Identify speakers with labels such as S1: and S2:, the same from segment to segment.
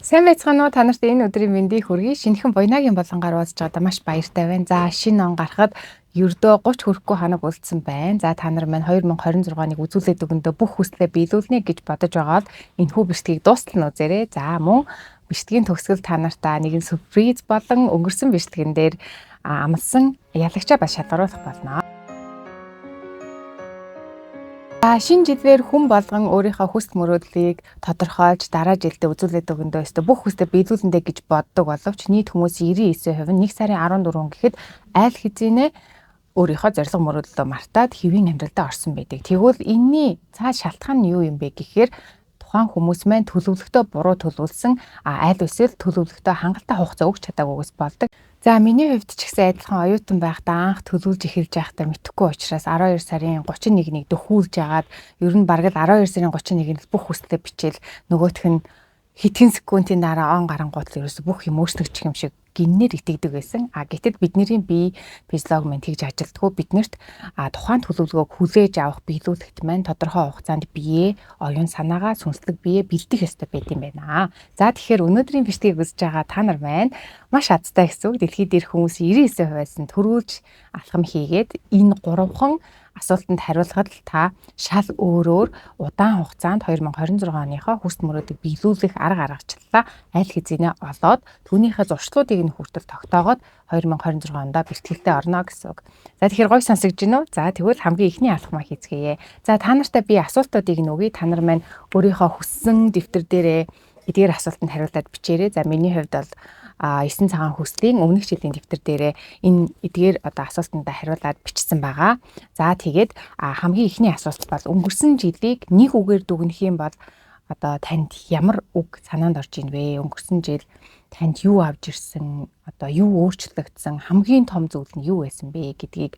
S1: Сайн байцгаана уу? Та нарт энэ өдрийн мэндийг хүргэе. Шинэхэн Буянагийн болонгаар уулзж байгаадаа маш баяртай байна. За, шинэ он гарахад ердөө 30 хүрэхгүй ханаг үлдсэн байна. За, та нар маань 2026 оныг үзүүлээд өгөндөө бүх хүслээ биелүүлнэ гэж бодож байгаа л энэхүү бичлэгийг дуустал нь үзээрэй. За, мөн бичлэгийн төгсгөл та нартаа нэгэн сюрприз болон өнгөрсөн бичлэгэн дээр амлсан ялагчаа бас шалгаруулах болно. За, шинэ жилээр хүн болгон өөрийнхөө хүсэл мөрөөдлийг тодорхойлж дараа жилдээ үзүүлээд өгөндөө өстө бүх хүслээ биелүүлэндэ гэж боддог боловч нийт хүмүүсийн 99% нь 1 сарын 14 гэхэд аль хэзээ өөрийнхөө зорилго мөрөөдлөө мартаад хэвийн амьдралдаа орсон байдаг. Тэгвэл энэний цаа шалтгаан нь юу юм бэ гэхээр тухайн хүмүүс маань төлөвлөгтөө буруу төлөвлөсөн, аль эсвэл төлөвлөгтөө хангалттай хугацаа өгч чадаагүйгээс болдог. За, миний хувьд ч гэсэн адилхан оюутан байхдаа анх төлөвлөж эхэлж байхдаа мэдэхгүй учраас 12 сарын 31-нийг дөхүүлж агаад ер нь бараг л 12 сарын 31-нд бүх хүслээ бичээл нөгөөх нь хэдхэн секундын дараа он гарангуут л ерөөсө бүх юм өөрчлөгдчих юм шиг гиннээр итгэдэг байсан. А гэтэл бидний бие физиологи маань тэгж ажилтгүй. Биднэрт тухайн төлөвлөгөөг хүлээж авах, биелүүлэхэд маань тодорхой хугацаанд биеэ, оюун санаагаа, сүнслэг биеэ бэлдэх ёстой байт юм байна. За, тэгэхээр өнөөдрийн бичлэгийг үзэж байгаа та нар маань маш азтай гэсэн үг. Дэлхийд ирэх хүмүүсийн 99%-аас нь төрүүлж алхам хийгээд энэ гурван асуултанд хариулахад л та шал өөрөөр удаан хугацаанд 2026 оныхоо хүсэл мөрөөдийг биелүүлэх арга аргачлалаа аль хэзээ олоод түүнийхээ зуршлуудыг нь хүртэл тогтоогоод 2026 онд бэлтгэлтэй орно гэсэн үг. За, тэгэхээр гоё сонсогдож байна уу? За, тэгвэл хамгийн эхний алхмаа хийцгээе. За, та нартай би асуултуудыг нь өгье. Та нар маань өөрийнхөө хүссэн дэвтэр дээрээ эдгээр асуултанд хариулаад бичээрэй. За, миний хувьд бол 9 цагаан хүслийн өмнөх жилийн дэвтэр дээрээ энэ эдгээр одоо асуултанд хариулаад бичсэн байгаа. За, тэгээд хамгийн эхний асуулт бол өнгөрсөн жилийг нэг үгээр дүгнэх юм бол одоо танд ямар үг санаанд орж ийн вэ? Өнгөрсөн жил танд юу авч ирсэн, одоо юу өөрчлөгдсөн, хамгийн том зүйл нь юу байсан бэ гэдгийг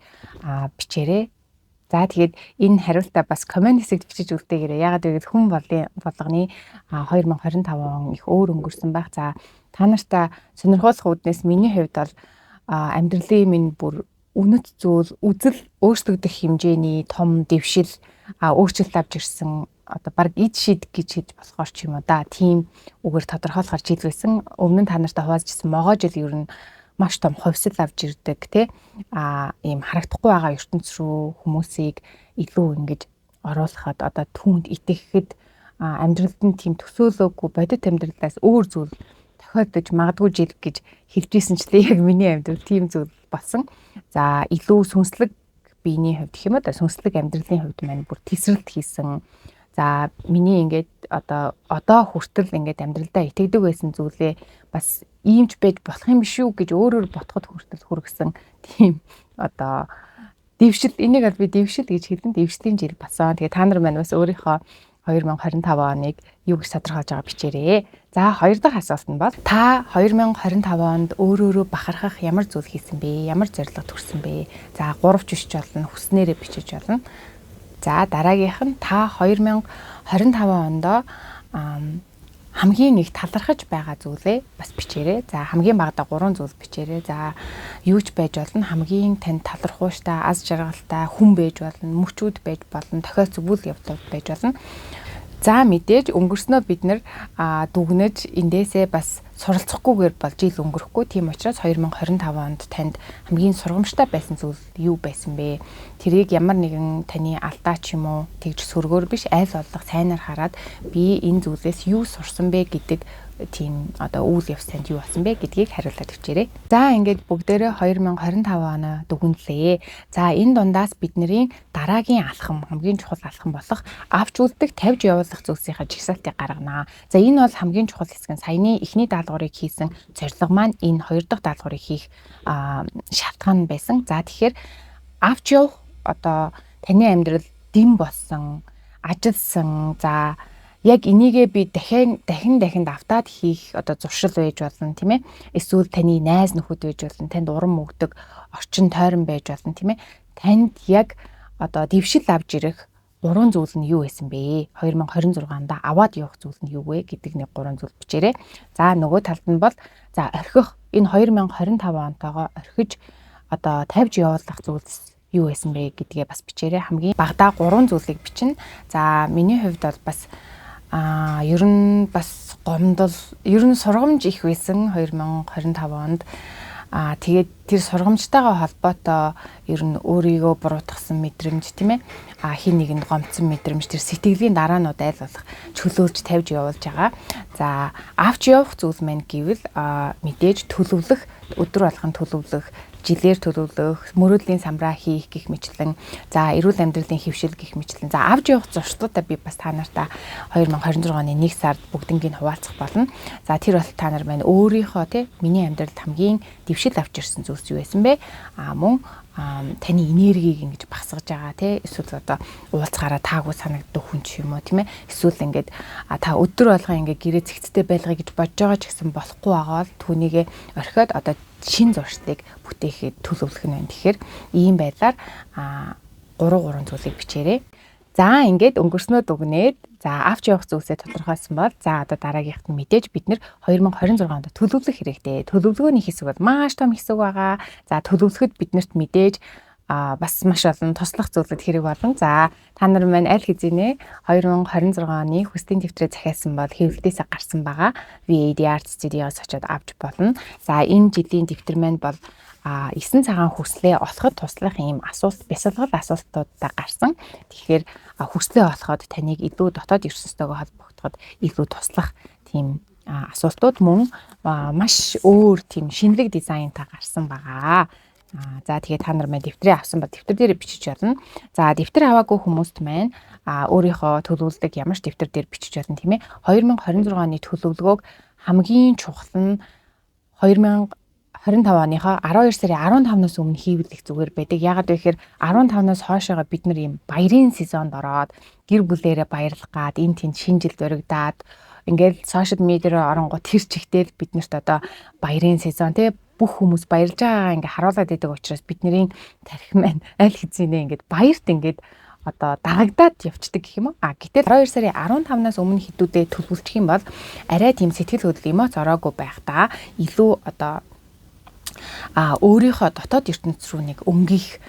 S1: бичээрэй. За, тэгээд энэ хариултаа бас коммент хэсэгт бичиж үлдээгээрэй. Яагаад гэвэл хүн болгоны 2025 он их өөр өнгөрсөн байх. За, та нартаа сонирхолтой үүднээс миний хувьд бол амьдралын минь бүр үнэт зүйл, үзэл өөрчлөгдөх хэмжээний том дэвшил, өөрчлөлт авч ирсэн, одоо баг ид шид гэж хэлж болохоор ч юм уу да. Тийм үгээр тодорхойлохоор жил байсан. Өмнө нь та нартай хуваалцсан могоо жил ер нь маш том хувьсэл авч ирдэг тий. Ийм харагдахгүй байгаа ертөнц рүү хүмүүсийг илүү ингэж оруулахад, одоо түүнд итгэхэд, амьдралд нь тийм төсөөлөөгүй бодит амьдралаас өөр зүйл тохиолдож магадгүй жил гэж хэлжсэн ч яг миний амьдрал тийм зүйл болсон. За, илүү сүнслэг биений хувьд гэх юм уу да, сүнслэг амьдралын хувьд маань бүр тесрэлт хийсэн. За, миний ингээд одоо хүртэл ингээд амьдралдаа итгэдэг байсан зүйлээ бас иймч байж болох юм биш үү гэж өөрөөр ботход хүртэл хүргэсэн тийм одоо дэвшил, энийг бол би дэвшил гэж хэлнэ, дэвшлийн жил болсон. Тэгээ та нар маань бас өөрийнхөө 2025 оныг юу гэж тодорхойлж байгаа бичээрэй. За, хоёр дахь асуулт нь бол та 2025 онд өөрөөрөө бахархах ямар зүйл хийсэн бэ? Ямар зорилго төрсөн бэ? За, 3 ч биш болно, хүснээрээ бичиж болно. За, дараагийнх нь та 2025 онд хамгийн их талархаж байгаа зүйлээ бас бичээрэй. За, хамгийн багадаа 3 зүйл бичээрэй. За, юу ч байж болно. Хамгийн танд талархууштай, аз жаргалтай хүн байж болно, мөчүүд байж болно, тохиолдсон үйл явдлууд байж болно. За, мэдээж өнгөрснөө бид нар дүгнэж эндээсээ бас суралцахгүйгээр бол жил өнгөрөхгүй. Тийм учраас 2025 онд танд хамгийн сургамжтай байсан зүйл юу байсан бэ? Тэрийг ямар нэгэн таны алдаа ч юм уу тэгж сөргөөр биш, аль болох сайнаар хараад би энэ зүйлээс юу сурсан бэ гэдэг тийм одоо үйл явц танд юу болсон бэ гэдгийг хариулаад өчээрэй. За, ингээд бүгдээрээ 2025 оноо дүгнэлээ. За, энэ дундаас бидний дараагийн алхам, хамгийн чухал алхам болох авч үлдэх, тавьж явуулах зүйлсийнхаа жагсаалтыг гаргана. За, энэ бол хамгийн чухал хэсэг нь. Саяны эхний даалгаврыг хийсэн зорилго маань энэ хоёр дахь даалгаврыг хийх шалтгаан байсан. За, тэгэхээр авч явах одоо таны амьдрал дэм болсон, ажилласан, за яг энийгээ би дахин дахин дахин давтаад хийх одоо зуршил байж болно, тийм ээ. Эсвэл таны найз нөхөд байж болно, танд урам өгдөг орчин тойрон байж болно, тийм ээ. Танд яг одоо дэвшил авч ирэх гурван зүйл нь юу байсан бэ? 2026 онд аваад явах зүйл нь юу вэ гэдэг нэг гурван зүйл бичээрэй. За, нөгөө талд нь бол за орхих, энэ 2025 онтойгоо орхиж одоо тавьж явуулах зүйлс юу байсан бэ гэдгээ бас бичээрэй. Хамгийн багадаа гурван зүйлийг бичнэ. За, миний хувьд бол бас Ер нь бас гомдол, ер нь сургамж их байсан 2025 онд. Тэгээд тэр сургамжтайгаа холбоотой ер нь өөрийгөө буруутгасан мэдрэмж, тийм ээ. Хин нэгэнд гомдсон мэдрэмж, тэр сэтгэлийн дараанууд айл болох чөлөөлж тавьж явуулж байгаа. За, авч явах зүйл маань гэвэл мэдээж төлөвлөх, өдөр болгон төлөвлөх, жилээр төлөвлөх, мөрөөдлийн самбраа хийх гэх мэтлэн, за эрүүл амьдралын хэвшил гэх мэтлэн. За, авч явах зуршлуудаа би бас та нартай 2026 оны 1 сард бүгднийг хуваалцах болно. За, тэр бол та нар маань өөрийнхөө тий миний амьдралд хамгийн дэвшил авч ирсэн зүйлс юу байсан бэ? Мөн таны энергийг ингэж багасгаж байгаа тий эсвэл одоо уулзгаараа таагүй санагддаг хүн ч юм уу, тийм ээ, эсвэл ингээд та өдөр болгон ингээд гэрээ цэгцтэй байлгая гэж бодож байгаа ч гэсэн болохгүй байгаа бол түүнийгээ орхиод одоо шин зуршлыг бүтээхэд төлөвлөх нь байна. Тэгэхээр ийм байдлаар 3 3 зүйлийг бичээрэй. За, ингээд өнгөрснөө дүгнээд, за авч явах зүйлсээ тодорхойлсон бол, за одоо дараагийнхт нь мэдээж бид нэр 2026 онд төлөвлөх хэрэгтэй. Төлөвлөгөөний хэсэг бол маш том хэсэг байгаа. За, төлөвлөхөд биднэрт мэдээж бас маш олон туслах зүйлүүд хэрэг болно. За, та нар маань аль хэзээ 2026 оны хүслийн дэвтрээ захиалсан бол хэвлэлдээсээ гарсан байгаа. VAD Art Studio-с очиод авч болно. За, энэ жилийн дэвтэр маань бол 9 цагаан хүслээ олоход туслах ийм асуулт, бясалгал асуултуудаа гарсан. Тэгэхээр хүслээ олоход таныг илүү дотоод ертөнцтэйгээ холбогдоход илүү туслах тийм асуултууд мөн маш өөр тийм шинэлэг дизайнтай гарсан байгаа. За, тэгээ та нар маань дэвтрээ авсан бол дэвтэр дээр бичиж болно. За, дэвтэр аваагүй хүмүүст маань өөрийнхөө төлөвлөдөг ямар ч дэвтэр дээр бичиж болно, тийм ээ. 2026 оны төлөвлөгөөг хамгийн чухал нь 2025 оныхоо 12 сарын 15-наас өмнө хийвэл их зүгээр байдаг. Яагаад вэ гэхээр 15-наас хойшоогоо бид нар ийм баярын сезонд ороод гэр бүлээрээ баярлах гад энэ тэнд шинэ жилд оригдаад ингээл сошиал медиа руу оронгууд тэр чигтэл бид нарт одоо баярын сезон тий бүх хүмүүс баярлж байгаагаа ингээ харуулад байдаг учраас бидний тархи маань аль хэзээ ингээд баярт ингээд одоо дагагдаад явцдаг гэх юм уу. Гэтэл 12 сарын 15-наас өмнө хэдүүдээ төлөвлөчих юм бол арай тийм сэтгэл хөдлөл, эмоц ороогүй байхдаа илүү одоо өөрийнхөө дотоод ертөнц рүү нэг өнгөх,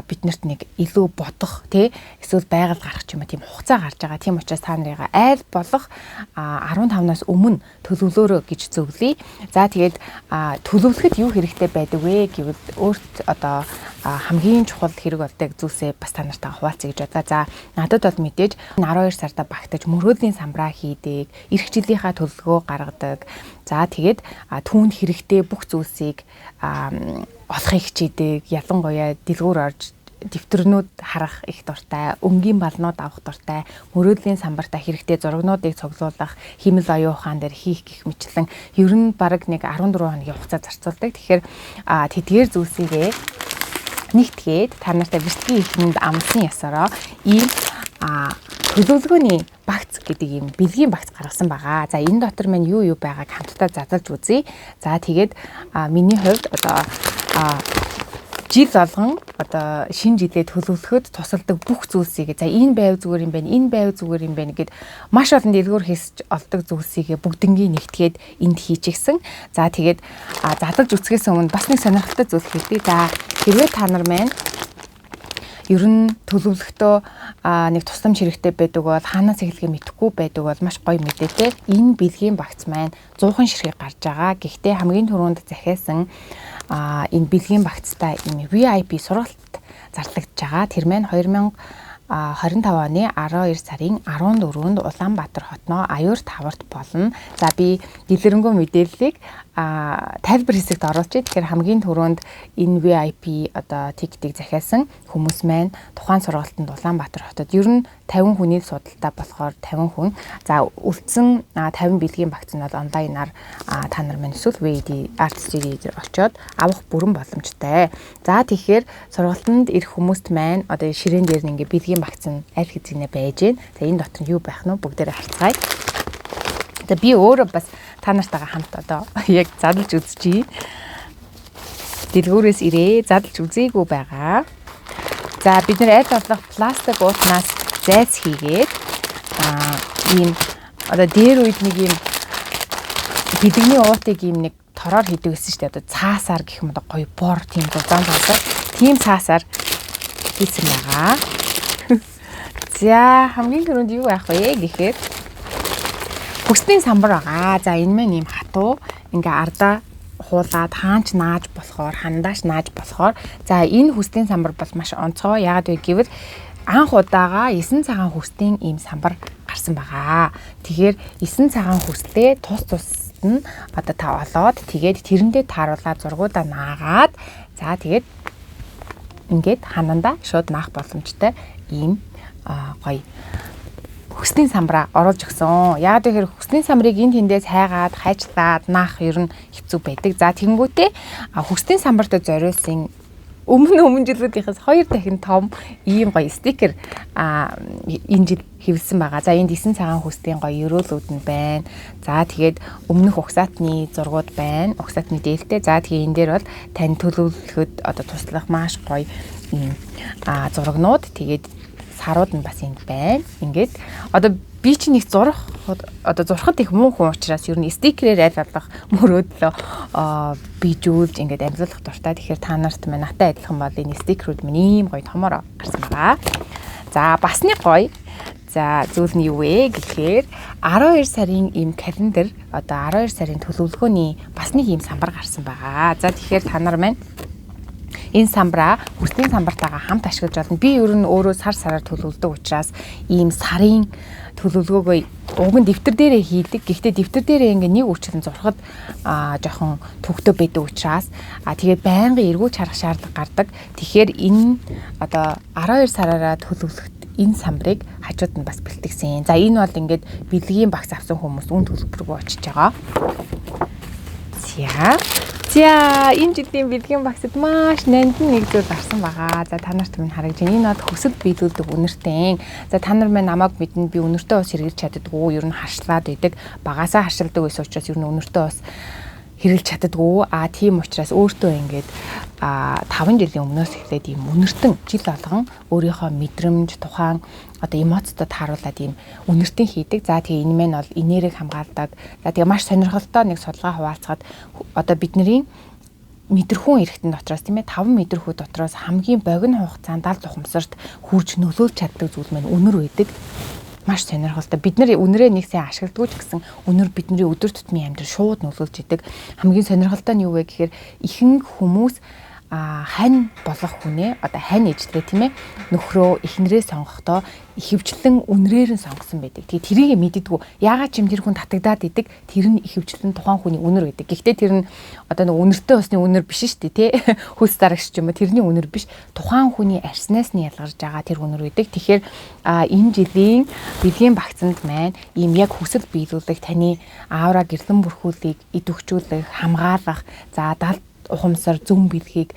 S1: биднэрт нэг илүү бодох тий эсвэл байгаль гарах ч юм уу тийм хугацаа гарч байгаа. Тийм учраас та нарыгаа айл болох 15-наас өмнө төлөвлөөрөө гэж зөвлөе. За, тэгээд төлөвлөхөд юу хэрэгтэй байдаг вэ гэвэл өөрт одоо хамгийн чухал хэрэг болдог зүйлсээ бас та нартай хуваалцъя гэж бодлоо. За, надад бол мэдээж 12 сарда багтаж мөрөөдлийн самбраа хийдэг, эх жилийнхаа төлөвлөгөө гаргадаг. За, тэгээд түүнд хэрэгтэй бүх зүйлсийг олохыг хичээдэг. Ялангуяа дэлгүүр орж дэвтэрнүүд харах их дуртай, өнгийн балнууд авах дуртай, мөрөөдлийн самбартаа хэрэгтэй зурагнуудыг цуглуулах, хиймэл оюун ухаан дээр хийх гэх мэтлэн ер нь бараг нэг 14 хоногийн хугацаа зарцуулдаг. Тэгэхээр тэдгээр зүйлсийгээ нэгтгээд та нартай бичлэгийн эхэнд амлсан ёсороо ийм төлөвлөгөөний багц гэдэг ийм бэлгийн багц гаргасан байгаа. За, энэ дотор маань юу юу байгааг хамтдаа задлж үзье. За, тэгээд миний хувьд одоо жил болгон одоо шинэ жилээ төлөвлөхөд тусалдаг бүх зүйлсийг, за энэ байв зүгээр юм байна, энэ байв зүгээр юм байна гэд маш олон дэлгүүр хийсч олдог зүйлсийг бүгднгийн нэгтгээд энд хийчихсэн. За, тэгээд задлж үзэхээс өмнө бас нэг сонирхолтой зүйл хэлье. За, хэрвээ та нар маань ер нь төлөвлөхдөө нэг тусламж хэрэгтэй байдаг бол, хаанаас эхлэхээ мэдэхгүй байдаг бол маш гоё мэдээтэй. Энэ бэлгийн багц маань 100 ширхэг гарч байгаа. Гэхдээ хамгийн түрүүнд захиасан энэ бэлгийн багцтай ийм VIP сургалт зарлагдж байгаа. Тэр маань 2025 оны 12 сарын 14-нд Улаанбаатар хотноо Аюур таварт болно. За, би дэлгэрэнгүй мэдээллийг тайлбар хэсэгт оруулчих. Тэгэхээр хамгийн түрүүнд энэ VIP одоо тикетийг захиалсан хүмүүс маань тухайн сургалтанд Улаанбаатар хотод ер нь 50 хүний судалтай болохоор 50 хүн. За, үлдсэн 50 бэлгийн багц нь бол онлайнаар та нар маань эсвэл VD Art Studio дээр очиод авах бүрэн боломжтой. За, тэгэхээр сургалтанд ирэх хүмүүст маань одоо ширээн дээр нь ингээ бэлгийн багц нь аль хэзээ байж гэн. За, энэ дотор нь юу байх нь бүгдээрээ харцгаая. За, би өөрөө бас та нартайгаа хамт одоо яг задлж үзчихье. Дэлгүүрээс ирээ задлж үзээгүй байгаа. За, бид нэр аль болох пластик уутнаас зайц хийгээд ийм одоо дээр үед нэг ийм бэлгэний уутыг ийм нэг тороор хийдэг гэсэн шүү дээ. Одоо цаасаар гэх юм одоо гоё бор тийм зузаан цаасаар тийм цаасаар хийсэн байгаа. За, хамгийн түрүүнд юу авах вэ гэхээр Хүслийн самбар байгаа. За, энэ маань ийм хатуу, ингээ ардаа хуулаад хаанч нааж болохоор, хандааш нааж болохоор. За, энэ хүслийн самбар бол маш онцгой. Яагаад вэ гэвэл анх удаага 9 цагаан хүслийн ийм самбар гарсан байгаа. Тэгэхээр 9 цагаан хүслээ тус тусад нь одоо та олоод, тэгээд тэрэндээ тааруулаад зургуудаа наагаад, за, тэгээд ингээд ханандаа шууд наах боломжтой ийм гоё хүслийн самбараа оруулж өгсөн. Яагаад гэхээр хүслийн самбарыг энэ тэндээс хайгаад, хайчлаад наах ер нь хэцүү байдаг. За, тэгэнгүүтээ хүслийн самбарт зориулсан өмнө жилүүдийнхээс 2 дахин том ийм гоё стикер энэ жил хэвлэсэн байгаа. За, энд 9 цагаан хүслийн гоё ерөөлүүд нь байна. За, тэгээд өмнөх угсаатны зургууд байна. Угсаатны дээлтэй. За, тэгээ энэ дээр бол тань төлөвлөхөд одоо туслах маш гоё ийм зурагнууд, тэгээд сарууд нь бас энд байна. Ингээд одоо би чинь их зурах, одоо зурхад их муу хүн учраас ер нь стикерээр аль болох мөрөөдлөө бийжүүлж ингээд амжуулах дуртай. Тэгэхээр та нарт маань надтай адилхан бол энэ стикерүүд минь ийм гоё томоор гарсан байгаа. За, бас нэг гоё за зүйл нь юу вэ гэхээр 12 сарын ийм календар, одоо 12 сарын төлөвлөгөөний бас нэг ийм самбар гарсан байгаа. За, тэгэхээр та нар маань энэ самбараа хүслийн самбартайгаа хамт ашиглаж болно. Би ер нь өөрөө сар сараар төлөвлөдөг учраас ийм сарын төлөвлөгөөгөө уг нь дэвтэр дээрээ хийдэг. Гэхдээ дэвтэр дээрээ ингээ нэг үрчлэн зурхад жоохон төвөгтэй байдаг учраас тэгээд байнгын эргүүлж харах шаардлага гардаг. Тэгэхээр энэ одоо 12 сараараа төлөвлөхөд энэ самбарыг хажууд нь бас бэлтгэсэн. За, энэ бол ингээд бэлгийн багц авсан хүмүүс үн төлбөргүй очиж байгаа. За. За, энэ жилийн бэлгийн багцад маш нандин нэг зүйл гарсан байгаа. За, та нарт минь харагдаж байна. Энэ бол хүсэл биелүүлдэг үнэртэн. За, та нар маань намайг мэднэ, би үнэртэй ус хэрэглэж чаддаггүй. Ер нь харшлаад байдаг. Багасаа харшилдаг байсан учраас ер нь үнэртэй ус хэрэглэж чаддаггүй. Тийм учраас өөртөө ингээд 5 жилийн өмнөөс эхлээд ийм үнэртэн жил болгон өөрийнхөө мэдрэмж, тухайн одоо эмоцтой тааруулаад ийм үнэртэн хийдэг. За, тэгээ энэ мэн бол энерги хамгаалдаг. За, тэгээ маш сонирхолтой нэг судалгаа хуваалцахад одоо бидний мэдрэхүүн эрхтэн дотроос, тийм ээ, 5 мэдрэхүй дотроос хамгийн богино хугацаанд дал ухамсарт хүрж нөлөөлж чаддаг зүйл маань үнэр байдаг. Маш сонирхолтой. Бид нар үнэрээ нэг сайн ашигладаг ч гэсэн үнэр бидний өдөр тутмын амьдрал шууд нөлөөлж идэг. Хамгийн сонирхолтой нь юу вэ гэхээр ихэнх хүмүүс хань болох хүнээ, одоо хань ижлээ, тийм ээ, нөхрөө эхнэрээ сонгохдоо ихэвчлэн үнрээр нь сонгосон байдаг. Тэгээ тэрийг мэддэггүй. Яагаад ч юм тэр хүн татагдаад идэг. Тэр нь ихэвчлэн тухайн хүний үнэр байдаг. Гэхдээ тэр нь одоо нэг үнэртэй усны үнэр биш шүү дээ, тий. Хөлс дарагч ч юм уу тэрний үнэр биш. Тухайн хүний арснаас нь ялгарч байгаа тэр үнэр байдаг. Тэгэхээр энэ жилийн бэлгийн багцанд маань ийм яг хүсэл биелүүлэх, таны аура гэрлэн бүрхүүлийг идэвхжүүлэх, хамгаалах, за, дал ухамсар зүүн бэлгийг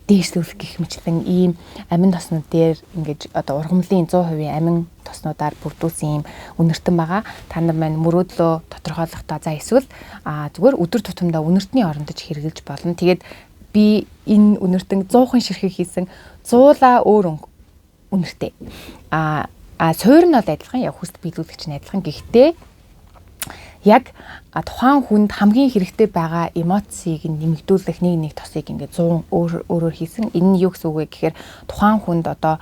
S1: дээшлүүлэх гэх мэтлэн ийм амин тоснууд дээр ингэж одоо ургамлын 100% амин тоснуудаар бүрдүүлсэн ийм үнэртэн байгаа. Та нар маань мөрөөдлөө тодорхойлохдоо, за, эсвэл зүгээр өдөр тутамдаа үнэртний орондож хэрэглэж болно. Тэгээд би энэ үнэртэн 100хан ширхэг хийсэн, 100-аа өөр үнэртэй. Суур нь бол адилхан, яг хүсэл биелүүлэгч нь адилхан. Гэхдээ яг тухайн хүнд хамгийн хэрэгтэй байгаа эмоцийг нэмэгдүүлэх нэг нэг тосыг ингээд 100 өөр өөрөөр хийсэн. Энэ нь юу гэсэн үг вэ гэхээр тухайн хүнд одоо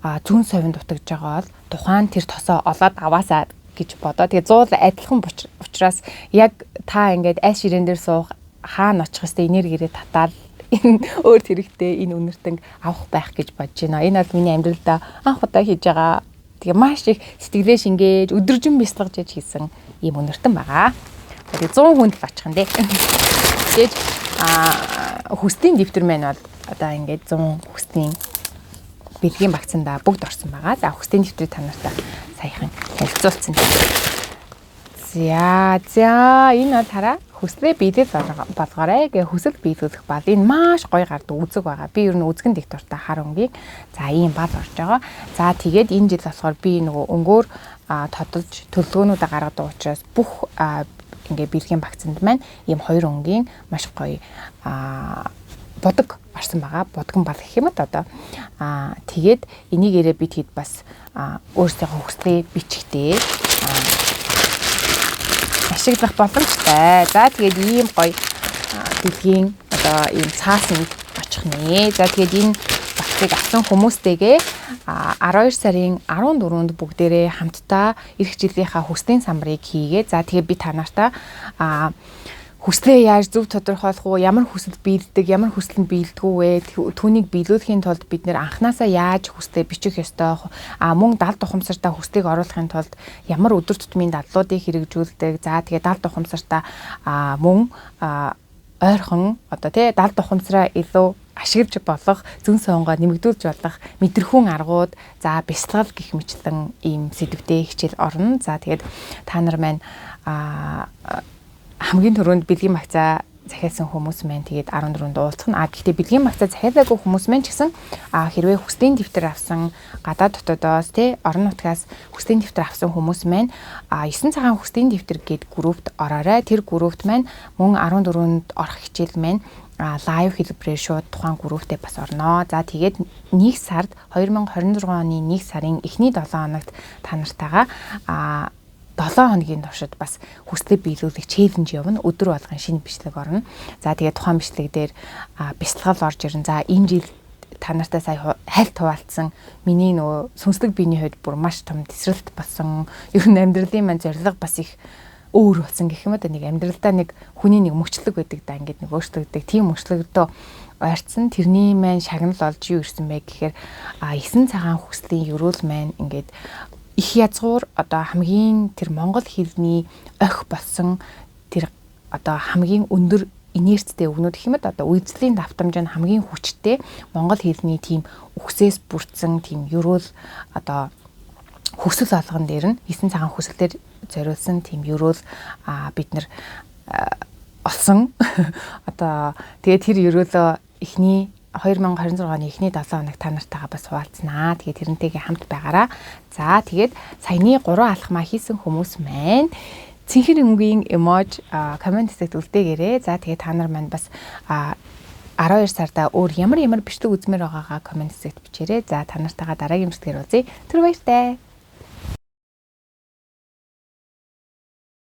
S1: зүүн совинд дутагдж байгаа бол тухайн тэр тосоо олоод аваасаа гэж бодоо. Тэгээ 100 адилхан учраас яг та ингээд аль ширээн дээр суух, хаана очих хэвээр энергиэрээ татаал энэ өөр хэрэгтэй энэ үнэртэнг авах байх гэж бодож байна. Энэ бол миний амьдралдаа анх удаа хийж байгаа. Тэгээ маш их сэтгэлээ шингээж, өдөржин бясалгаж яж хийсэн ийм үнэртэн байгаа. Тэгээ 100 хүнд л очих нь дээ. Тэгээд хүслийн дэвтэр маань бол одоо ингээд 100 хүслийн бэлгийн багцандаа бүгд орсон байгаа. За, хүслийн дэвтрийг та нартай саяхан танилцуулсан. За, за, энэ бол хараа, хүслээ биелэл болгоорой гэ хүсэл биелүүлэх бал. Энэ маш гоё гардаг үзэг байгаа. Би ер нь үзгэн их дуртай, хар өнгийг. За, ийм бал орж байгаа. За, тэгээд энэ жил болохоор би нөгөө өнгөөр тодолж төлөвлөгөөнүүдээ гаргадаг учраас бүх ингээ бэлгийн багцанд маань ийм хоёр өнгийн маш гоё будаг орсон байгаа. Будган бал гэх юм да одоо. Тэгээд энийгээрээ бид хэд бас өөрсдийнхөө хүслээ бичихтэй ашиглах боломжтой. За, тэгээд ийм гоё бэлгийн одоо ийм цаасанд очих нэ. За, тэгээд энэ багцыг авсан хүмүүстэйгээ 12 сарын 14-нд бүгдээрээ хамтдаа эх жилийнхаа хүслийн самбарыг хийгээ. За тэгээ би та нартаа хүслээ яаж зөв тодорхойлох уу, ямар хүсэл биелдэг, ямар хүсэл нь биелдэггүй вэ? Түүнийг биелүүлэхийн тулд бид нэр анханасаа яаж хүслээ бичих ёстой, мөн далд ухамсартаа хүслийг оруулахын тулд ямар өдөр тутмын дадлуудыг хэрэгжүүлдэг. За тэгээ далд ухамсартаа мөн ойрхон одоо тий далд ухамсараа илүү ашиглаж болох, зөн сонгоо нэмэгдүүлж болох мэдрэхүүн аргууд, за бясалгал гэх мэтлэн ийм сэдвтэй хичээл орно. За тэгээд та нар маань хамгийн түрүүнд бэлгийн багцаа захиалсан хүмүүс маань тэгээд 14-нд уулзах нь. Гэхдээ бэлгийн багцаа захиалаагүй хүмүүс маань ч гэсэн хэрвээ хүслийн дэвтэр авсан гадаад дотоодоос тий орон нутгаас хүслийн дэвтэр авсан хүмүүс маань 9 цагаан хүслийн дэвтэр гээд группт ороорой. Тэр группт маань мөн 14-нд орох хичээл маань live хэлбэрээр шууд тухайн групптэй бас орноо. За тэгээд 1 сард 2026 оны 1 сарын эхний 7 хоногт та нартайгаа 7 хоногийн туршид бас хүслээ биелүүлэх challenge явна. Өдөр болгон шинэ бичлэг орно. За тэгээд тухайн бичлэг дээр бясалгал орж ирнэ. За энэ жил та нартай сая хальт хуваалцсан миний нөгөө сүнслэг биений хувьд бүр маш том тесрэлт болсон. Ер нь амьдралын маань зорилго бас их өөр болсон гэх юм уу, нэг амьдралдаа нэг хүний нэг мөчлөг байдаг да, ингээд нэг өөрчлөгдөг. Тийм мөчлөгдөө ойртсон. Тэрний маань шагнал олж юу ирсэн бэ гэхээр 9 цагаан хүслийн ерөөл маань ингээд их язгуур одоо хамгийн тэр монгол хэлний ох болсон тэр одоо хамгийн өндөр инерцтэй үгнүүд гэх юм да, одоо үйлдлийн давтамж нь хамгийн хүчтэй монгол хэлний тийм үгсээс бүрдсэн тийм ерөөл одоо хүсэл болгон дээр нь 9 цагаан хүсэлтээр зориулсан тийм ерөөл бид нар олсон. Одоо тэгээд тэр ерөөлөө эхний 2026 оны эхний 7 хоног та нартайгаа бас хуваалцнаа. Тэгээд тэрнтэйгээ хамт байгаараа. За тэгээд саяны 3 алхмаа хийсэн хүмүүс маань цэнхэр өнгийн emoji comment хэсэгт үлдээгээрэй. За тэгээд та нар маань бас 12 сарда өөр ямар ямар бичлэг үзмээр байгаагаа comment хэсэгт бичээрэй. За та нартайгаа дараагийн бичлэгээр уулзъя. Түр баяртай.